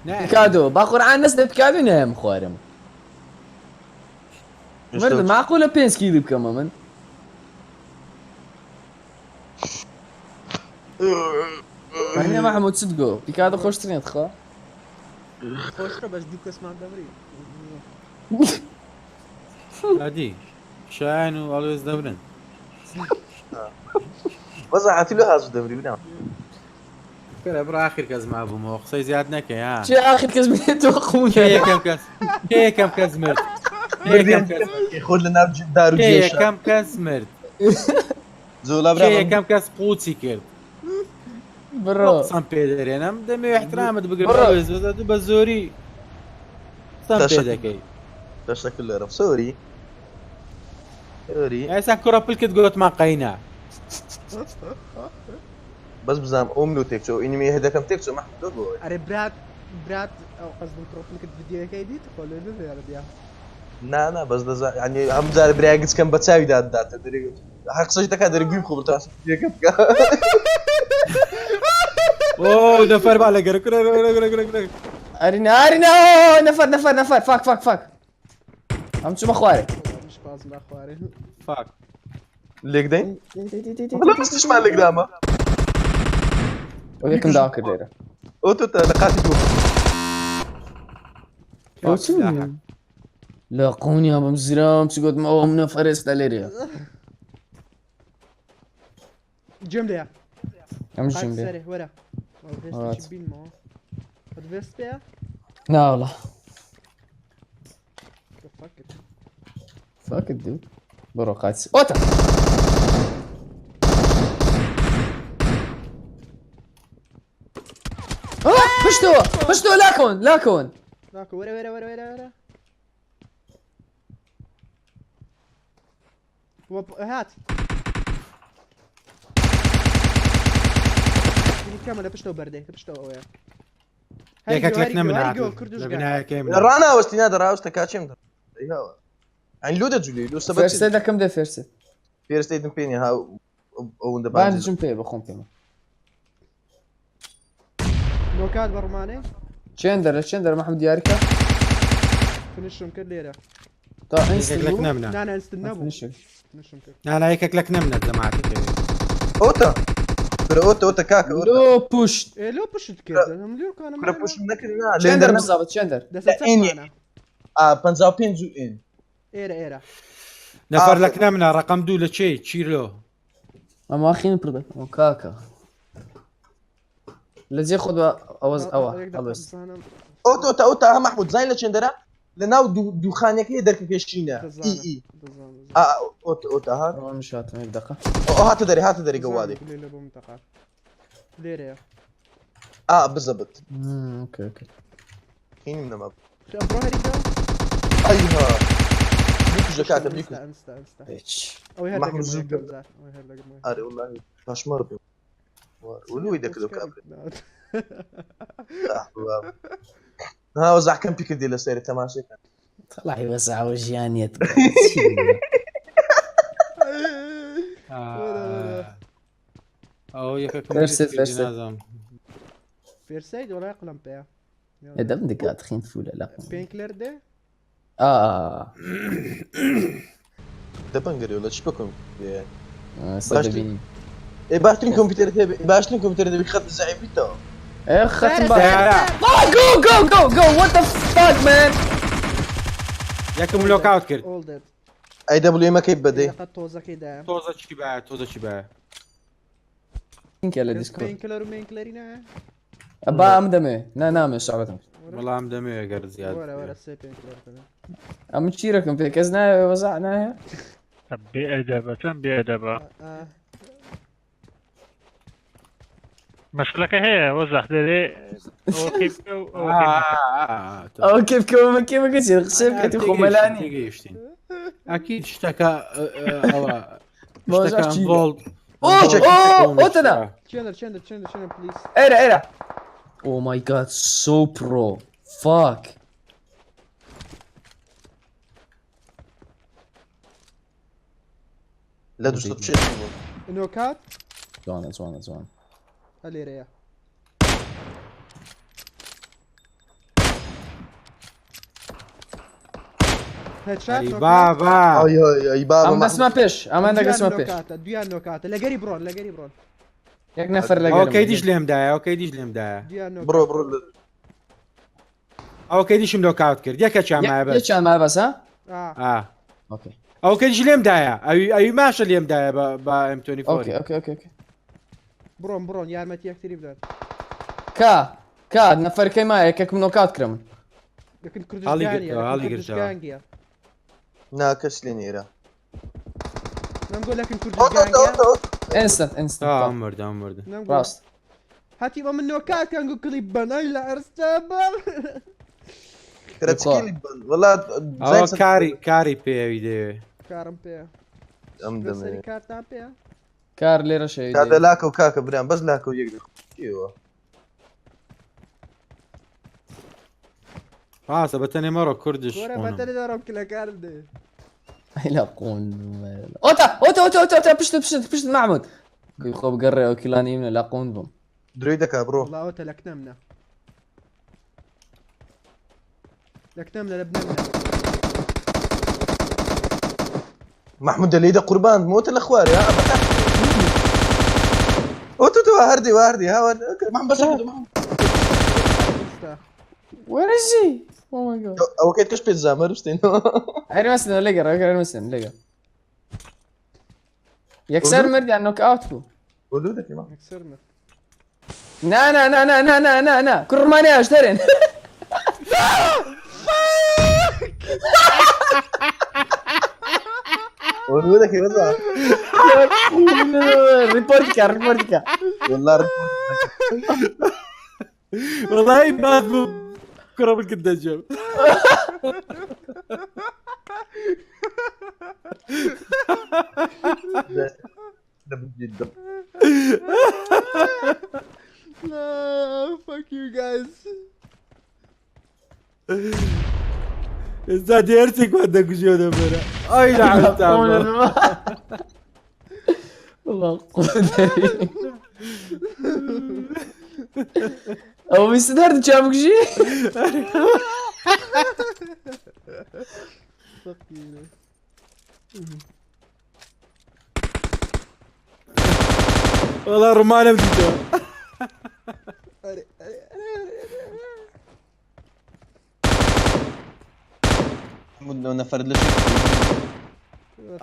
پیکادۆ با قورعان نەست لە پیکادۆ نایەم خوارم مردم معقولە پێنج کیلی بکەمە من. مەهنێ محمود چت گۆ پیکادۆ خۆشترین تخوا. خۆشترە بەس دوو کەسمان دەمری. ئەدی شایان و ئەڵوێز دەمرن. بەس ڕاحەتی لۆ هازو دەمری برام. کەرە بڕ ئاخر کەس مابوومەوە قسەی زیاد نەکەی ها. چێ ئاخر کەس بێت تۆ کێ قوونە. یەکەم کەس کێ یەکەم کەس مرد؟ کێ یەکەم کەس مرد؟ خۆت لە ناو دار و کێ جێشە. یەکەم کەس مرد؟ زۆلا کێ برام یەکەم کەس قوچی کرد؟ بڕۆ. قسەم پێ دەرێنم دەمەوێ احترامت بگرم بڕۆ. ئەڵوێز بەس ئەتوو بە زۆری قسەم پێ تەشەکر. دەکەی. تەشەکر لێرم سۆری سۆری. ئێستا کوڕە پلکت گۆتمان قەینا. بەس بزانم ئەوم لۆ تێکچۆ ئینیمی هەدەکەم تێکچۆ مەحمود لۆ بۆ. ئەرێ برات برات ئەو قەزدم کوڕە پلکت ڤیدیۆیەکەی دیت خۆ لێ ببێ بیا. نا نا بەس دەزان یعنی هەم جار برای گچکەم بە چاوی دادداتە دەرێ هەر قسەش دەکات دەرێ گویم خۆ بتاس ڤیدیۆکە بکە. ئۆ نەفەر با لەگەر کورە کورە کورە کورە کورە. ئەرینا ئەرینا نەفەر نەفەر نەفەر فاک فاک فاک. ئەم چوومە خوارێ. منیش بازم با خوارێ. فاک. لێکدەین؟ وەڵا بەستیشمان لێکدامە. ئەو یەکم داوا کرد لێرە. ئەو تۆ لە قاتی دووەم. ئەو چی بوو؟ لە قوونیا بم زرام چ گوتم ئەوە منە فەرێستا لێرەیە. گوێم لێیە. ئەم قاتی ژیم لێ. سەرێ وەرە. هات. ڤێستێکی بینمەوە. خۆت ڤێست پێیە؟ ناوەڵا. The fuck it. Fuck it dude. بڕۆ قاتی ئۆتە. پشتەوە پشتەوە لاکەون لاکەون. لاکە وەرە وەرە وەرە وەرە وەرە. هات. کەمە لە پشتەوە بەردەی لە پشتەوە ئەوەیە. یەکەک لە کنە من هەریگۆ هاتوو کوردش لە گا. بنایەکەی من. ڕاناوەستی نادە ڕاوەستە کاچێم دە. ئەی هاوە. یعنی لۆ دەجوولێ لۆ سەبەب فێرسێ دەکەم دێ فێرسێ. فێرستەیتم پێ نییە ها ئەوەندە باندج. باندجم پێ بەخۆم پێمە. نۆکات بە ڕمانێ. چێندەر لە چێندەر محمود دیاریکە؟ فنشم کرد لێرە. تا ئینستن یەکێک لە بوو؟ کنە منە. نا نا ئینستن نەبوو. فنشم. فنشم کرد. نا نا یەکێک لە کنە منە جەماعەتەکەی. ئۆتە. کورە ئۆتە ئۆتە کاکە ئۆتە. لۆ پشت. ئێ لۆ پشت کرد. ئەم لۆ کانم کورە پشتم نەکرد نا چێندەر لێندەر بزابت چێندەر. دەسە ئێنی. چەپمانە. ئا 55 و ئێن. ئێرە ئێرە. نەفەر لە کنە منە ڕقم دوو لە چێ چیرلۆ. ئەم ئاخین پڕ دەکەم ئەو کاکە. لە جێ خۆت بە ئەوەز ئەوە یەک دەقە هەڵوێست. بزانم. ئۆتە ئۆتە ئۆتە ها محمود زین لە چێندەرە لە ناو دووخانەکەی دەرکەکەشینە. ئی دەزانم. ئی. دەزانم دەزانم. ئا ئۆتە ئۆتە ها. ئەوە منش هاتم یەک دەقە. ئەو هاتە دەرێ هاتە دەرێ گەوادێ. دەزانم لێ لە بۆ منتەقە. لێرەیە. ئا بزەبت. ئۆکەی ئۆکەی. خینم نەما. ئەم بڕۆ هەریگە. ئەیها. بیکوژە کاکە بیکوژ. ئەنستا ئەنستا ئەنستا. هیچ. ئەوەی هەر محمود دەگرم زوو یەکەم جار. ئەوەی هەر دەگرم. ئەرێ وەڵاهی پاشمەڕ بێ. ولوی دەکردو کابرا. ها وەزع کەم پێکردی لە سەری تەماشەکە. طلعی وەزعەوە ژیانیەت. ئەو یەکێکم فێرسێت، فێرسێت. نازانم. فێرسەید وەڵای قلم پێیە. دەم دکات خین فولە لە قوم. پێنکلەر دێ؟ ئا دەبەنگەرێ لە چی بکەم؟ سە دەبینی. ئێ باشترین کۆمپیوتەر هەیە باشترین کۆمپیوتەر دەبی خەت زەعیفیتەوە. ئێ خەتم باش. سەیارە. Oh, go go go go what the fuck man. یەکم لۆکاوت کرد. All dead. ئەی دەبلیو ئێمەکەی بەدەی. دەقە تۆزەکەی دایە. تۆزە چی باە تۆزە چی باە. کە لە کەس دیسکۆرد. پێنکلەر و مێنکلەری نایە؟ با ئەم دەمێ نا نامێ شعبەتم. وەڵام دەمەوێ گەر زیاد. وەرە وەرە سێ پێنکلەر دەبێ. ئەم چیرەکەم پێ کەس نایە وەزع نایە؟ بێئەدەبە چەند بێئەدەبە. ئا، مەشکلەکە هەیە وەزع دەرێ ئەوە کەی بکە و ئەوە کەی مەکە. ئەوە کێ بکەوە من کێ بکە چی قسە بکەتی خۆمەلانی. تێگەیشتین. ئەکید شتەکە ئەوە بۆ شتەکە چی؟ ئەنڤۆڵد. ئۆ ئۆ ئۆتەنا. چێندەر چێندەر چێندەر چێندەر پلیز. ئێرە ئێرە. Oh my god so pro fuck. لە 240 بوو. نۆکات؟ جوانە جوانە جوانە. ها لێرەیە. هێدشات ئەی بابا. ئای ئای ئای بابا ئەم دەستمە پێش ئەمان دەگەسمە پێش. دویان نۆکاتە لەگەری بڕۆن لەگەری بڕۆن. یەک نەفەر ئەوە لەگەرم. کەی دیش لێم دایە، ئەوە کەی دیش لێم دایە. دویان نۆکاتە. بڕۆ بڕۆ ئەوە کەی دیشم نۆکاوت کرد، یەکەکیان مایە بەس. یەکیان مایە بەس ها؟ ئا. ئۆکەی. ئەوە کەی دیش لێم دایە، ئەوی ئەوی ماشە لێم دایە بە بە M24. ئۆکەی ئۆکەی ئۆکەی ئۆکەی. بڕۆن بڕۆن یارمەتی یەکتری بدەن. کا کا نەفەرکەی مایە یەکێکم نۆکات کرم. لەکن هەڵی کوردستانیە گرتەوە، لەکن هەڵی گرتەوە. کوردستانگیە. نا کەس لێ نییە. نەمگۆ لەکن ئۆتە کوردستانگیە. ئۆتە ئۆتە. ئینستنت ئینستنت. تا ئەم مردە ئەم مردە. نەمگۆ. ڕاست. هەتی بە من نۆکات کەن گو کلیپ بەنای لە ئەرستە بەم. کرەچکی بن وەڵا. ئەوە کاری کاری پێوی دەوێ. کارم پێیە. ئەم لەسەری دەمێ. کارتان پێیە؟ کار لێرە شەوی کاتە لاکە و کاکە برام بەس لاکە و یەک دەخ. چیەوە؟ ڕاستە بە تەنێ مەڕۆ کوردش وەرە خۆنم. بەتەنێ دەڕۆم کلەکارم دێ. لا قون ئۆتا ئۆتا ئۆتا ئۆتا ئۆتا پشت پشت پشت محمود. خۆ بگەڕێ ئەو کیلانی منە لا قون بووم. درۆی دەکا بڕۆ. وەڵا ئەوتە لەکنەمنە. لەکنەمنە لە بنەمنە. محمود دەلێی دە قوربان مۆتە لە خوارێ ها. ئۆتە تۆ هەردی هەردی ها محمود بەس محمود. Where is he? Oh my god. ئەوە کەیت کەش پێ زامەر بستێنەوە. هەر مەسن لەگەڕ هەر مەسن لەگەڕ. یەکسەر مرد یان نۆک ئاوت بوو. وەلو دەکەی ما. یەکسەر مرد. نا نا نا نا نا نا نا نا کوڕمانیاش دەرێن. وەلو دەکەی بەزا. ڕیپۆرت کە ڕیپۆرت کە. وەڵا وەڵی باز بوو کوڕە من کرد دەجێم. No, fuck you guys. ئێستا دێرچێکمان دەگوژێ دەبەرە. ئای لە عەرزتان بە. والله قون. ئەو ویست هەردوو چا بکوژی؟ Fuck you. وەڵا ڕوومانم دیتەوە. ئەرێ ئەرێ ئەرێ ئەرێ. نەفەر لە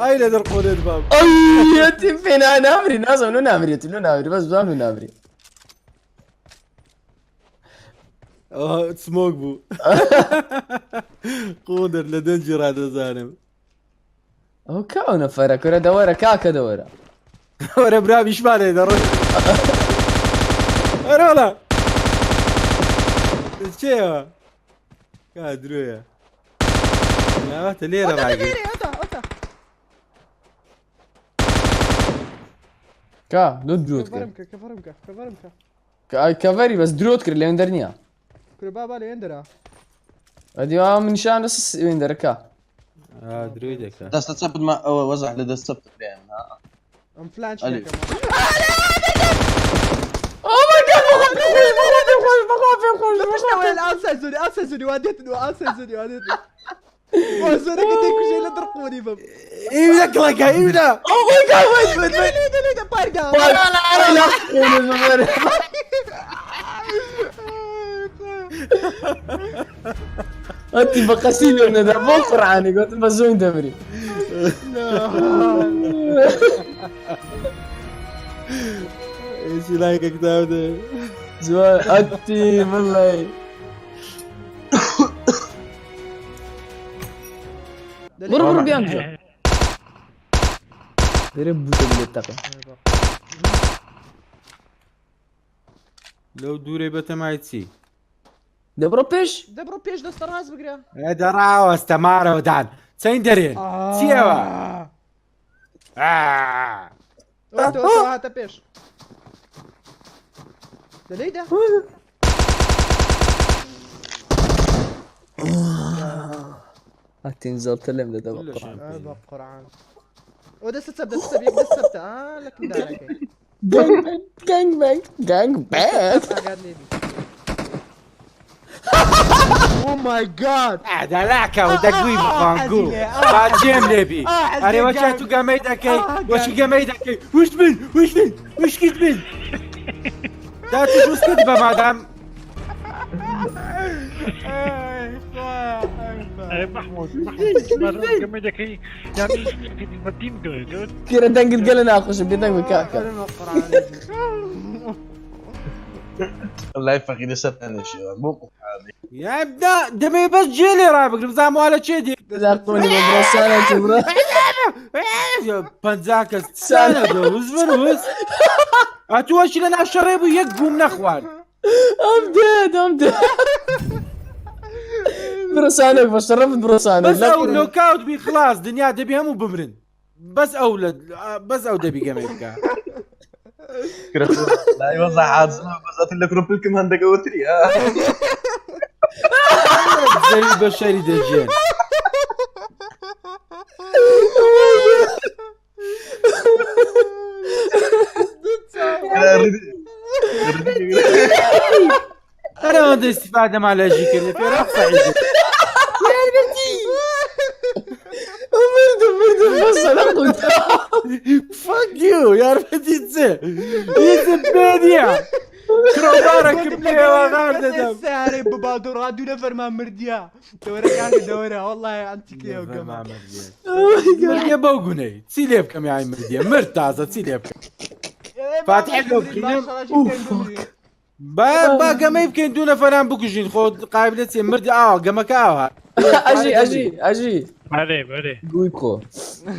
ئای لە دەرقۆنێت بام. ئەی یەتی پێ نامری نازم لۆ نامریەتی لۆ نامری بەس بزانم لۆ نامری. ئەوە سمۆک بوو. قۆندەر لە دەنجی ڕادەزانم. ئەو کا ئەو نەفەرە کورە دەوەرە کاکە دەوەرە. وەرە برا بیشمانێ دەڕۆی. ئەرۆڵا. چێوە؟ کا درۆیە. ناواتە لێرە ئۆتە ڕاگرت. لێرە ئۆتە ئۆتە. کا لۆ درۆت کرد. کەڤەرم کە کەڤەرم کە کەڤەرم کە. کەڤەری بەس درۆت کرد لێن دەر نییە. کورە بابا لێن دەرا. ئەدیوا من نیشان لەس وێن دەرەکە. درۆی دەکا. دەستە چەپت ما ئەوە وەزع لە دەست چەپت برام ها. ئەم فلان ئەلێ. شتێکەمە. Oh my god بەخوا پێم خۆش بەخوا پێم خۆش بەخوا پێم خۆش لە پشتەوە لە ئاسای زۆری ئاسای زۆری وا دێتن و ئاسای زۆری وا دێتن. وا زۆرەکە دەیکوژێ لە دڕقۆنی بم. ئیونە کڵەکە ئیونە. Oh my god wait wait wait. لێدە لێدە پارگا. لا قون ئەتی بە قەسی لێم نەدا بۆ قورعانی گوتم بە زۆین دەمری. ئێسی لایکە کتاب دێ. زوان ئەتی بڵێ. بڕۆ بڕۆ بیان بژە. دەرێ بوتە بلێت تەقە. لەو دوورەی بەتەمای چی؟ دەبڕۆ پێش. دەبڕۆ پێش دەستە ڕاست بگرە. دەڕاوەستە مارەوەدان. چەند دەرێن؟ چیەوە؟ ئۆتە ئۆتە هاتە پێش. دەلێیدا؟ ئەتی نزڵتە لێم دەدە بە قورعان. بە قورعان. ئەو دەستە چەپ دەستە چەپ یەک دەست چەپتە. ئا لەکن دارەکەی. Gang bang gang bang gang bang. ئاگات لێ بی. Oh my god. دەلاکە و دەگوی بخوان گو با جێم لێبی ئەرێ وەچە تو گەمەی دەکەی وەچی گەمەی دەکەی وش بن وش بن وشکیت بن دا تو وسکت بە مادام ئەرێ مەحمود مەحمود گەمەی دەکەی یانی بەتیم گەوێت کێرە دەنگت گەلە ناخۆشە بێدەنگ بە کاکە لای فەقیرە سەر نەشێوان بۆ یا دا دەمێ بەس جێ لێ ڕابگرم زام وا لە چێ دێ لا قۆنی بە برۆ سانە چ برۆ 50 کەس سانە دۆ وز بن وز ئەتوەشی لە ناو شەڕێ بوو یەک گوم نەخوارد I'm dead I'm dead برۆ سانێک بە شەرەفت برۆ سانێک بەس ئەو نۆکاوت بی خلاص دنیا دەبی هەموو بمرن بەس ئەو لە بەس ئەو دەبی گەمەی بکە لای وەزع حازمە بەزاتر لە کرۆپلکم هەندەکەوەتری زەوی بە شەری دەژێن هەر ئەوەندە استفادەمان لە ژی کرد پێرا قسە عیزت. مردم مردم بەسە لە قوت Fuck you یارمەتی چ هیچم پێ نییە کرۆبارەکم پێوە غار دەدەم سارێ ببادۆ ڕادوو نەفەرمان مردیا دەوەرەکان دەوەرە والله ئەنتیکێ و گەمە مردیە بەو گونەی چی لێ بکەم یای مردیە مرد تازە چی لێ بکەم فاتحە لۆ بخینم. با با گەمەی بکەین دوو نەفەران بکوژین خۆ قابلە چێ مرد ئاوا گەمەکە ئاوا ئەژی ئەژی ئەژی بەرێ بەرێ گوی بخۆ.